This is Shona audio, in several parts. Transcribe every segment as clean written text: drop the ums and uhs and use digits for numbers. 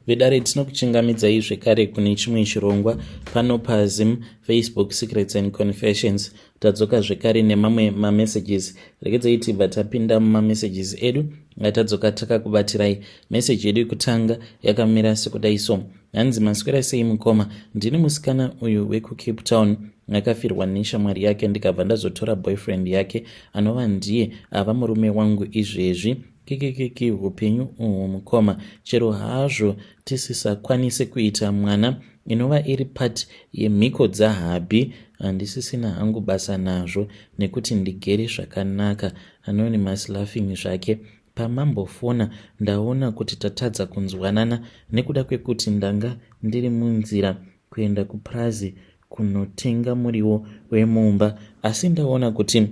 Vedare tinokuchingamidzai zvekare kune chimwe chirongwa pano paZim Facebook Secrets and Confessions. Tadzoka zvekare nemamwe mamessages. Regedzai tibva tapinda mumamessages edu atadzoka takakubatirai. Message yedu yekutanga yakamira sekudai so. Hanzi maswera sei mukoma, ndini musikana uyu wekuCape Town akafirwa neshamwari yake ndikabva ndazotora boyfriend yake anova ndiye ava murume wangu izvezvi. Kikikiki hupenyu uhwu mukoma chero hazvo tisisakwanise kuita mwana inova iri part yemhiko dzahubby handisisina hangu basa nazvo nekuti ndigere zvakanaka. Anonymous laughing zvake. Pamambofona ndaona kuti tatadza kunzwanana nekuda kwekuti ndanga ndiri munzira kuenda kupurazi kunotenga muriwo wemumba asi ndaona kuti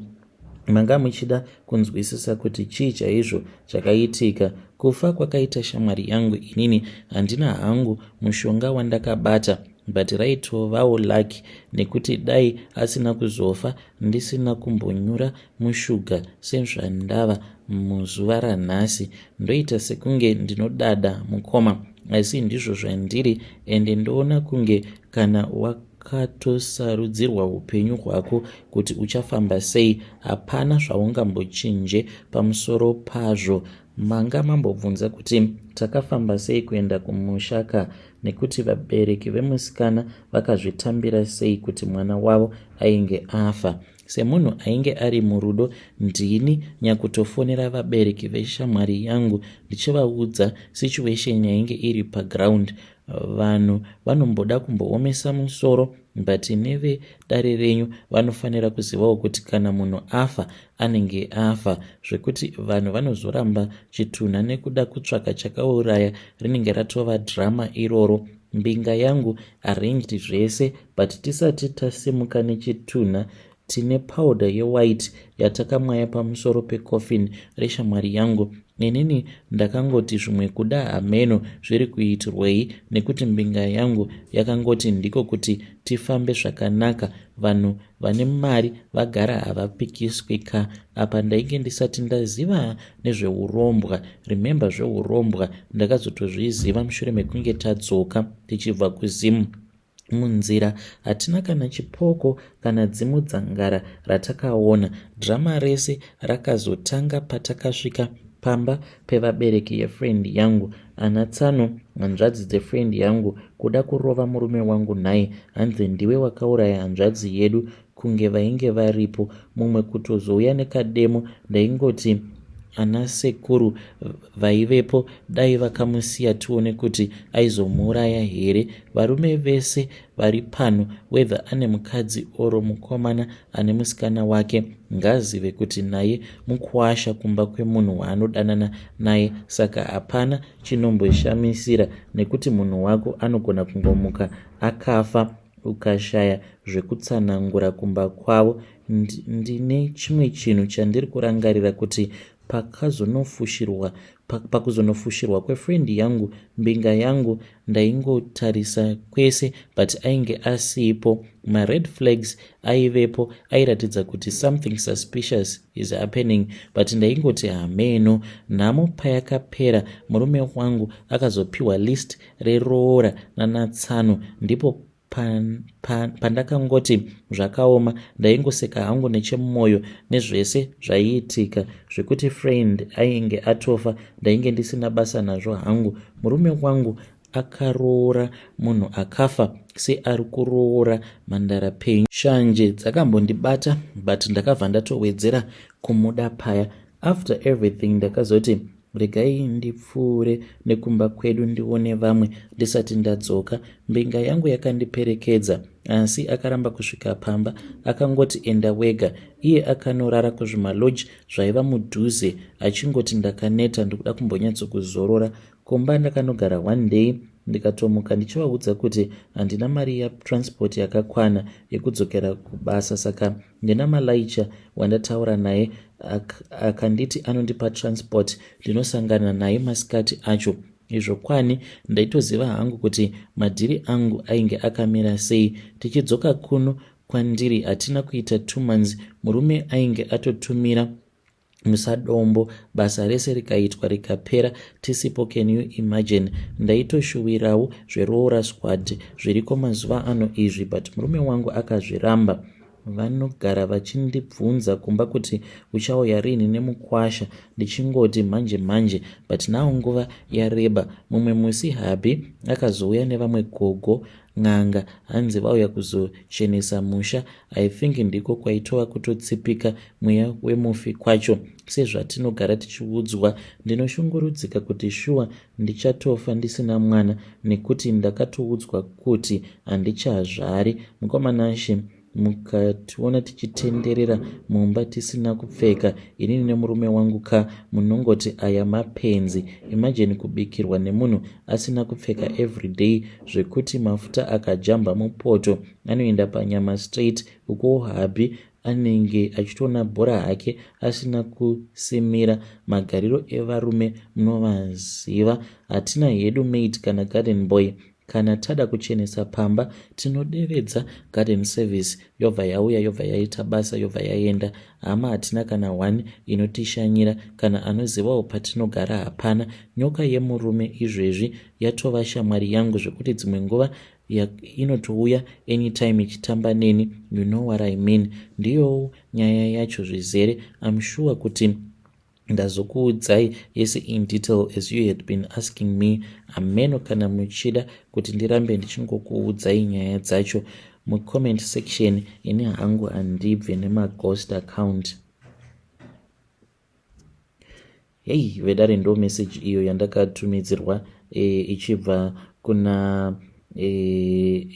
manga muchida kunzwisisa kuti chii chaizvo chakaitika. Kufa kwakaita shamwari yangu inini handina hangu mushonga wandakabata but raitovawo lucky nekuti dai asina kuzofa ndisina kumbonyura mushuga sezvandava muzuva ranhasi. Ndoita sekunge ndinodada mukoma asi ndizvo zvandiri ende ndoona kunge kana wakatosarudzirwa upenyu hwako kuti uchafamba sei hapana zvaungambochinje pamusoro pazvo. Manga mambobvunza kuti takafamba sei kuenda kumusha ka nekuti vabereki vemusikana vakazvitambira sei kuti mwana wavo ainge afa. Semunhu ainge ari murudo ndini nyakutofonera vabereki veshamwari yangu ndichivaudza situation yainge iri paground. Vanhu vanomboda kumboomesa musoro but nevedare renyu vanofanira kuzivawo kuti kana munhu afa anenge afa zvekuti vanhu vanozoramba chitunha nekuda kutsvaka chakauraya rinenge ratova drama iroro. Mbinga yangu arranged zvese but tisati tasimuka nechitunha tine powder yewhite yatakamwaya pamusoro pecoffin reshamwari yangu. Inini ndakangoti zvimwe kuda hameno zviri kuitirwei nekuti mbinga yangu yakangoti ndiko kuti tifambe zvakanaka vanhu vane mari vagara havapikiswi ka. Apa ndainge ndisati ndaziva nezveurombwa. Remember zveurombwa ndakazotozviziva mushure mekunge tadzoka tichibva kuZim. Munzira hatina kana chipoko kana dzimudzangara ratakaona. Drama rese rakazotanga patakasvika pamba pevabereki yefriend yangu. Ana tsano hanzvadzi dzefriend yangu kuda kurova murume wangu nhai hanzi ndiwe wakauraya hanzvadzi yedu kunge vainge varipo mumwe kutozouya nekademo ndaingoti ana sekuru vaivepo dai vakamusiya tione kuti aizomuuraya here varume vese vari pano whether ane mukadzi or mukomana ane musikana wake ngaazive kuti naye mukuwasha kumba kwemunhu waanodanana naye saka hapana chinomboshamisira nekuti munhu wako anogona kungomuka akafa ukashaya zvekutsanangura kumba kwavo. Ndine chimwe chinhu chandiri kurangarira kuti pakazonofushirwa pakuzonofushirwa kwefriend yangu mbinga yangu ndaingotarisa kwese but ainge asipo mared flags aivepo airatidza kuti something suspicious is happening but ndaingoti hameno nhamo payakapera murume wangu akazopiwa list reroora nanatsano ndipo pandakangoti pan, pan zvakaoma ndaingoseka hangu nechemumoyo nezvese zvaiitika zvekuti friend ainge atofa ndainge ndisina basa nazvo hangu murume wangu akaroora munhu akafa seari kuroora mhandara penyu shanje dzakambondibata but ndakabva ndatowedzera kumuda paya after everything ndakazoti Regai ndipfuure nekumba kwedu ndione vamwe ndisati ndadzoka. Mbinga yangu yakandiperekedza asi akaramba kusvika pamba akangoti enda wega. Iye akanorara kuzvimalodge zvaiva mudhuze achingoti ndakaneta ndikuda kumbonyatsokuzorora. Kumba ndakanogara one day ndikatomuka ndichivaudza kuti handina mari yatransport yakakwana yekudzokera kubasa saka ndina malaicha wandataura naye akanditi anondipa transport ndinosangana naye masikati acho izvo kwani ndaitoziva hangu kuti madhiri angu ainge akamira sei tichidzoka kuno kwandiri hatina kuita 2 months murume ainge atotumira. Musadombo basa rese rikaitwa rikapera tisipo can you imagine ndaitoshuwirawo zveroora squad zviriko mazuva ano izvi but murume wangu akazviramba vanogara vachindibvunza kumba kuti uchauya rini nemukwasha ndichingoti manje manje but now nguva yareba mumwe musi hubby akazouya nevamwe gogo N'anga hanzi vauya kuzochenesa musha I think ndiko kwaitova kutotsipika mweya wemufi kwacho sezvatinogara tichiudzwa. Ndinoshungurudzika kuti shuwa ndichatofa ndisina mwana nekuti ndakatoudzwa kuti handichazvari. Mukoma Nashe mukationa tichitenderera mumba tisina kupfeka inini nemurume wangu ka munongoti aya mapenzi imagine kubikirwa nemunhu asina kupfeka everyday zvekuti mafuta akajamba mupoto anoenda panyama straight ukuwo hubby anenge achitoona bhora hake asina kusimira magariro evarume munovaziva hatina hedu maid kana garden boy Kana tada kuchenesa pamba tinodevedza garden service yobva yauya yobva yaita basa yobva yaenda. Hama hatina kana one inotishanyira kana anozivawo patinogara hapana. Nyoka yemurume izvezvi yatova shamwari yangu zvekuti dzimwe nguva inotouya anytime ichitamba neni you know what I mean. Ndiyowo nyaya yacho zvizere I'm sure kuti Ndazokuudzai yese in detail as you had been asking me hameno kana muchida kuti ndirambe ndichingokuudzai nyaya dzacho mucomment section ini hangu handibve nemaghost account. Hey vedare ndo message iyo yandakatumidzirwa e, ichibva kuna e,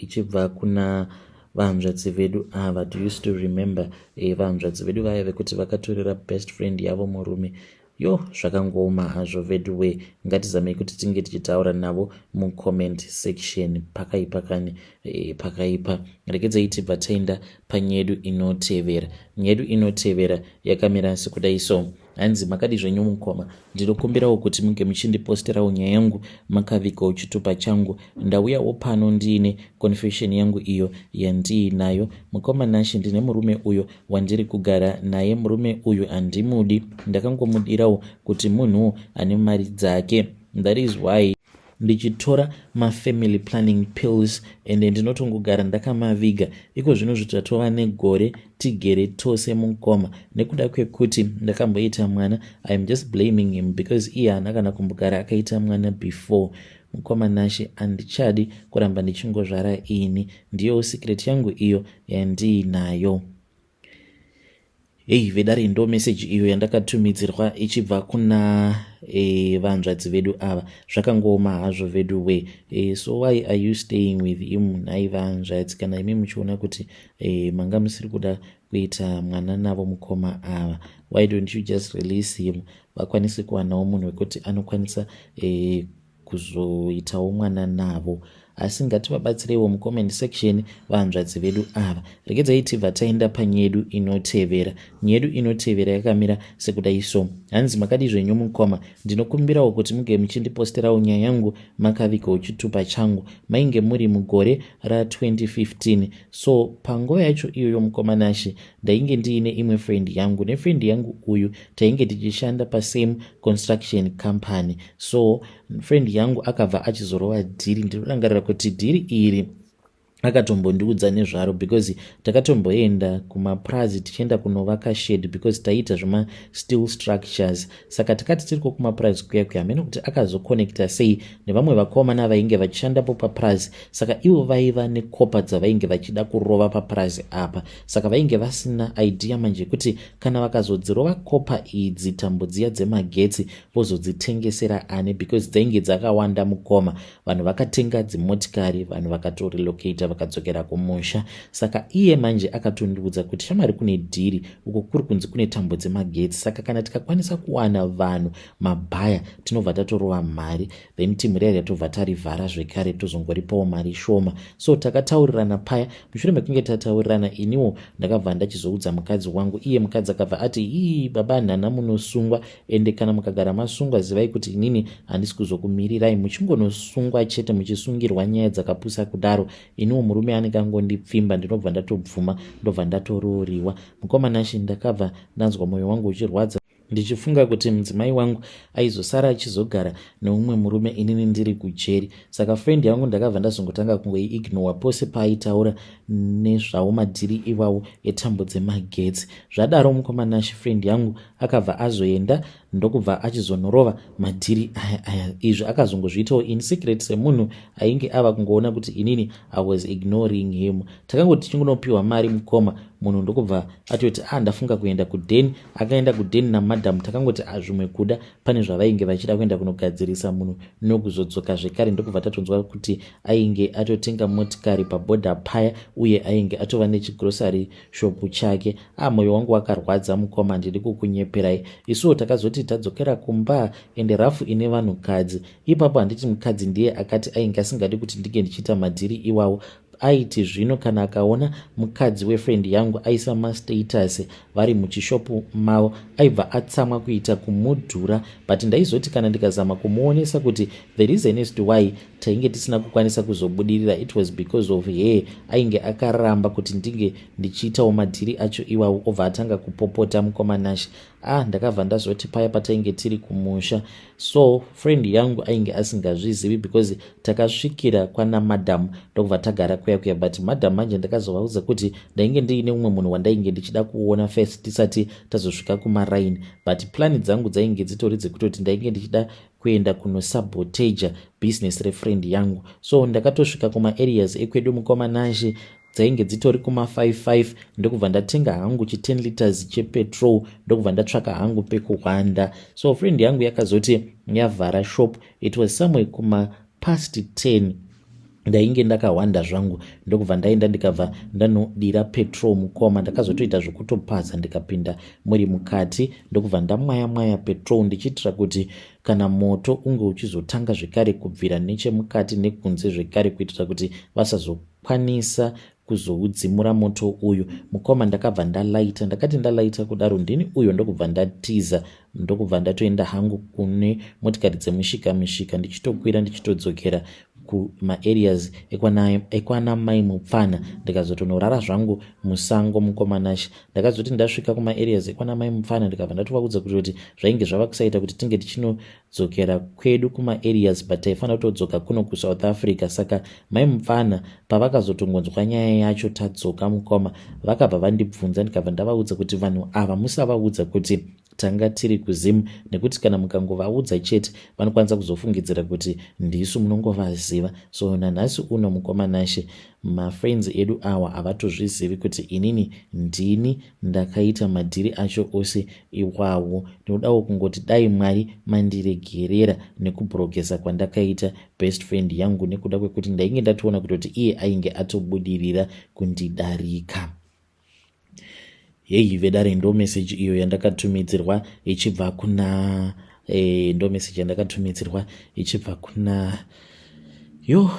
ichibva kuna vahanzvadzi vedu ava do you still remember e, vahanzvadzi vedu vaya vekuti vakatorera best friend yavo murume yo zvakangooma hazvo veduwe ngatizamei kuti tinge tichitaura navo mucomment section pakaipa kani e, pakaipa rekedzai tibva taenda panyedu inotevera nyedu inotevera yakamira sekudai so Hanzi makadii zvenyu mukoma, ndinokumbirawo kuti munge muchindiposterawo nyaya yangu makavigawo chitupa changu. Ndauyawo pano ndiine confession yangu iyo yandiinayo. Mukoma Nashe ndine murume uyo wandiri kugara naye, murume uyu handimudi ndakangomudirawo kuti munhuwo ane mari dzake that is why ndichitora mafamily planning pills ende ndinotongogara ndakamaviga iko zvino zvitatova negore tigere tose mukoma nekuda kwekuti ndakamboita mwana iam just blaming him because iye haana kana kumbogara akaita mwana before mukoma Nashe andichadi kuramba ndichingozvara ini ndiyowo secret yangu iyo yandiinayo Hey vedare ndo message iyo yandakatumidzirwa ichibva kuna e, vanzvadzi vedu ava zvakangooma hazvo vedu we e, so why are you staying with him nhai vanzvadzi kana imi muchiona kuti e, manga musiri kuda kuita mwana navo mukoma ava why don't you just release him vakwanise kuwanawo munhu wekuti anokwanisa e, kuzoitawo mwana navo asi ngativabatsireiwo mucomment section vahanzvadzi vedu ava regedzai tibva taenda panyedu inotevera nyedu inotevera yakamira sekudai so hanzi makadii zvenyu mukoma ndinokumbirawo kuti muge muchindiposterawo nyaya yangu makavigawo chitupa changu mainge muri mugore ra2015 so panguva yacho iyoyo mukoma Nashe ndainge ndiine imwe friend yangu nefriend yangu uyu tainge tichishanda pasame construction company so friend yangu akabva achizorova dhiri ndinorangarira kuti dhiri iri akatombondiudza nezvaro because takatomboenda kumapurazi tichienda kunovaka shed because taiita zvemasteel structures saka takati tiriko kumapurazi kuya kuya hameno kuti akazokonekta sei nevamwe vakomana vainge vachishandapo papurazi saka ivo vaiva nekopa dzavainge vachida kurova papurazi apa saka vainge vasina idea manje yekuti kana vakazodzirova kopa idzi tambo dziya dzemagetsi vozodzitengesera ani because dzainge dzakawanda mukoma vanhu vakatenga dzimotikari vanhu vakatorelocata vakadzokera kumusha saka iye manje akatondiudza kuti shamwari kune dhiri uko kuri kunzi kune tambo dzemagetsi saka kana tikakwanisa kuwana vanhu mabhaya tinobva tatorova mari then team riya riya tarivhara zvekare tozongoripawo mari shoma so takataurirana paya mushure mekunge tataurirana iniwo ndakabva ndachizoudza mukadzi wangu iye mukadzi akabva ati ii baba nhana munosungwa ende kana mukagara masungwa zivai kuti inini handisi kuzokumirirai muchingonosungwa chete muchisungirwa nyaya dzakapusa kudaro iniwo murume anenge angondipfimba ndinobva ndatobvuma ndobva ndatorooriwa mukoma Nashe ndakabva ndanzwa mwoyo wangu uchirwadza. Ndichifunga kuti mudzimai wangu aizosara achizogara neumwe murume inini ndiri kujeri. Saka friend yangu ndakabva ndazongotanga kungoiignora pose paaitaura nezvawo madhiri iwawo etambo dzemagetsi. Zvadaro mukoma Nash, friend yangu akabva azoenda ndokubva achizonorova madhiri aya aya. Izvi akazongozviitawo in secret semunhu ainge ava kungoona kuti inini I was ignoring him. Takangoti tichingonopiwa mari mukoma, munhu ndokubva atoti, "A ah, ndafunga kuenda kudheni." Akaenda kudheni namadhamu. Takangoti azvimwe ah, kuda pane zvavainge vachida kuenda kunogadzirisa. Munhu nokuzodzoka zvekare, ndokubva tatonzwa kuti ainge atotenga motikari pabhodha paya, uye ainge atova nechigrocery shop chake. A ah, mwoyo wangu wakarwadza mukoma, ndiri kukunyeperai. Isuwo takazoti tadzokera kumba, ende rafu ine vanhukadzi ipapo. Handiti mukadzi ndiye akati ainge asingadi kuti ndinge ndichiita madhiri iwawo? Aiti zvino kana akaona mukadzi wefriend yangu aisa mastatus vari muchishopu mavo, aibva atsamwa kuita kumudhura. But ndaizoti kana ndikazama kumuonesa kuti the reason is to why tainge tisina kukwanisa kuzobudirira, it was because of her, ainge akaramba kuti ndinge ndichiitawo madhiri acho iwawo, obva atanga kupopota mukoma Nash. Ah, ndakabva ndazoti paya patainge tiri kumusha, so friend yangu ainge asingazvizivi because takasvikira kwana madam, ndokubva tagara kuya kuya. But madam manje ndakazovaudza kuti ndainge ndiine umwe munhu wandainge ndichida kuona first tisati tazosvika kumaraini. But plan dzangu dzainge dzitori dzekutoti ndainge ndichida kuenda kunosabotaja business refriend yangu. So ndakatosvika kumaareas ekwedu mukoma Nashe, dzainge dzitori kuma55, ndokubva ndatenga hangu chi10 liters chepetrol, ndokubva ndatsvaka hangu pekuhwanda. So friend yangu yakazoti yavhara shop, it was somewhere kuma past 10. Ndainge ndakahwanda zvangu, ndokubva ndaenda, ndikabva ndanodira petrol mukoma. Ndakazotoita zvokutopaza, ndikapinda muri mukati, ndokubva ndamwaya mwaya petrol ndichiitira kuti kana moto unge uchizotanga zvekare kubvira nechemukati nekunze zvekare, kuitira kuti vasazokwanisa kuzoudzimura moto uyu. Mukoma, ndakabva ndalaita. Ndakati ndalaita kudaro, ndini uyo, ndokubva ndatiza, ndokubva ndatoenda hangu kune motikari dzemushika mishika, ndichitokwira ndichitodzokera kumaareas ekwana mai mupfana. Ndikazotonorara zvangu musango mukoma Nashi. Ndakazoti ndasvika kumaareas ekwana mai mupfana, ndikabva ndatovaudza kuti zvainge zvava kusaita kuti tinge tichinodzokera kwedu kumaareas, but taifanira kutodzoka kuno kuSouth Africa. Saka mai mupfana pavakazotongonzwa nyaya yacho tadzoka mukoma, vakabva vandibvunza, ndikabva ndavaudza kuti vanhu ava musavaudza kuti tanga tiri kuZimu, nekuti kana mukangovaudza chete vanokwanisa kuzofungidzira kuti ndisu munongovaziva. So nanhasi uno mukoma Nashe, mafriends edu awa havatozvizivi kuti inini ndini ndakaita madhiri acho ose iwawo. Ndinodawo kungoti dai Mwari mandiregerera nekubhurokesa kwandakaita best friend yangu, nekuda kwekuti ndainge ndatoona kutoti iye ainge atobudirira kundidarika. Hei vedare, ndo meseji iyo yandakatumidzirwa ichibva kuna ndo meseji yandakatumidzirwa ichibva kuna yo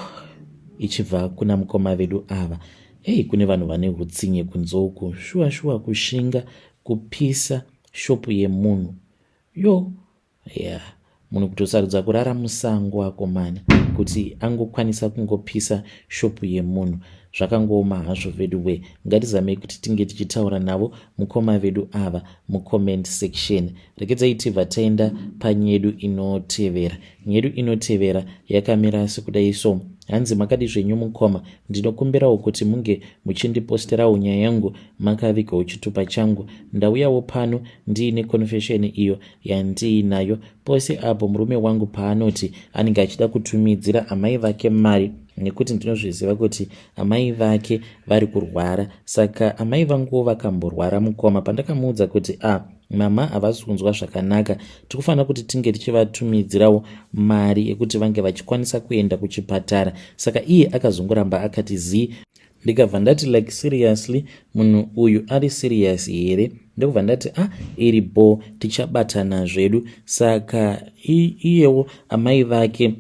ichibva kuna mukoma vedu ava. Hei, kune vanhu vane utsinye kunze uku, shuwa shuwa, kushinga kupisa shopu yemunhu. Yo yeah, munhu kutosarudza kurara musango akomana kuti angokwanisa kungopisa shopu yemunhu. Zvakangooma hazvo vedu we. Ngatizamei kuti tinge tichitaura navo mukoma vedu ava mucomment section. Regedzai tibva taenda panyedu inotevera. Nyedu inotevera yakamira sekudai so. Hanzi, "Makadi zvenyu mukoma? Ndinokumbirawo kuti munge muchindiposterawo nyaya yangu makavigawo chitupa changu. Ndauyawo pano ndiine confession iyo yandiinayo. Pose apo murume wangu paanoti anenge achida kutumidzira amai vake mari, nekuti ndinozviziva kuti amai vake vari kurwara, saka amai vanguwo vakamborwara mukoma, pandakamuudza kuti a ah, mama havasi kunzwa zvakanaka, tikufanira kuti tinge tichivatumidzirawo mari yekuti vange vachikwanisa kuenda kuchipatara, saka iye akazongoramba akati zii. Ndikabva ndati, 'Like seriously, munhu uyu ari serious here?' Ndokubva ndati, 'Ah, iri bo, tichabatana zvedu.' Saka iyewo amai vake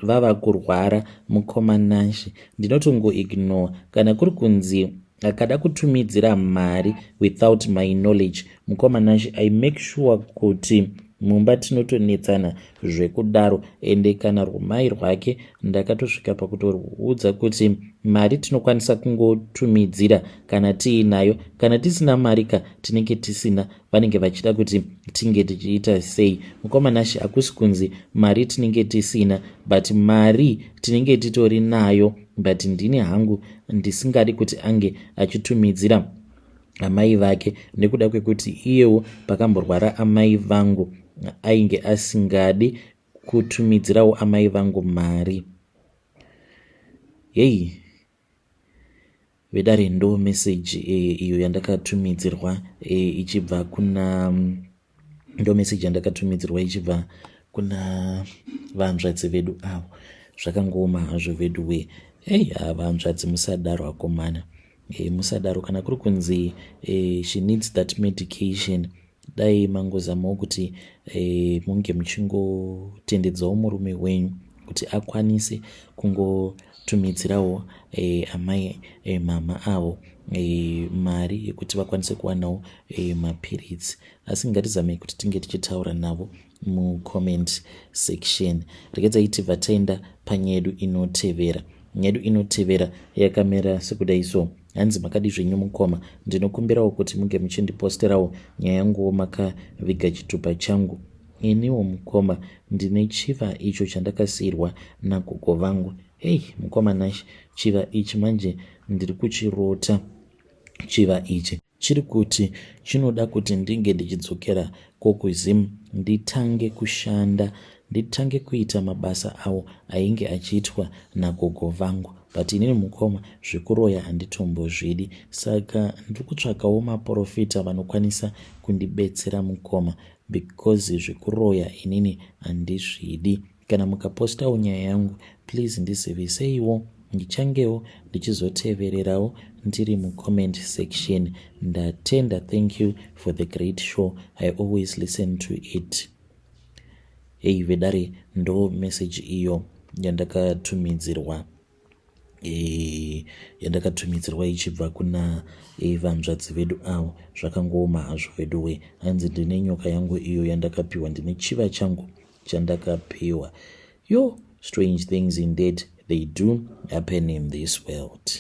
vava kurwara mukoma Nashi, ndinotongoignore kana kuri kunzi akada kutumidzira mari without my knowledge. Mukoma Nashi, I make sure kuti Mumba tinotonetsana zvekudaro ende kana rwumai rwake ndakatosvika pakutoruudza kuti mari tinokwanisa kungotumidzira kana tiinayo. Kana tisina mari ka tinenge tisina, vanenge vachida kuti tinge tichiita sei? Mukoma Nashe, hakusi kunzi mari tinenge tisina, but mari tinenge titori nayo, but ndini hangu ndisingadi kuti ange achitumidzira amai vake nekuda kwekuti iyewo pakamborwara amai vangu ainge asingadi kutumidzirawo amai vangu mari. Heyi vedare, ndo meseji iyo yandakatumidzirwa ichibva kuna, ndo meseji yandakatumidzirwa ichibva kuna vanzvadzi vedu avo. Zvakangooma hazvo vedu we. Ei, vanzvadzi, musadaro akomana. Musadaro. Kana kuri kunzi she needs that medication, dai mangozamawo kuti munge muchingotendedzawo murume wenyu kuti akwanise kungotumidzirawo amai mama avo mari yekuti vakwanise kuwanawo mapiritsi. Asi ngatizamei kuti tinge tichitaura navo mucomment section. Regedzai tibva taenda panyaya yedu inotevera. Nyaya yedu inotevera yakamira sekudai so. Hanzi, "Makadi zvenyu mukoma? Ndinokumbirawo kuti munge muchindiposterawo nyaya yanguwo makaviga chitupa changu. Iniwo mukoma ndine chiva icho chandakasiyirwa nagogo vangu. Hei mukoma Nash, chiva ichi manje ndiri kuchirota. Chiva ichi chiri kuti chinoda kuti ndinge ndichidzokera kokuZim, nditange kushanda, nditange kuita mabasa awo ainge achiitwa nagogo vangu. But inini mukoma, zvekuroya handitombozvidi, saka ndiri kutsvakawo maprofita vanokwanisa kundibetsera mukoma, because zvekuroya inini handizvidi. Kana mukapostawo nyaya yangu, please ndiziviseiwo, ndichangewo ndichizotevererawo ndiri mucomment section. Ndatenda. Thank you for the great show, I always listen to it." Hei vedare, ndo message iyo yandakatumidzirwa ichibva kuna vanzvadzi vedu avo. Zvakangooma hazvo veduwe. Hanzi, "Ndine nyoka yangu iyo yandakapiwa, ndine chiva changu chandakapiwa." Yo, strange things indeed, they do happen in this world.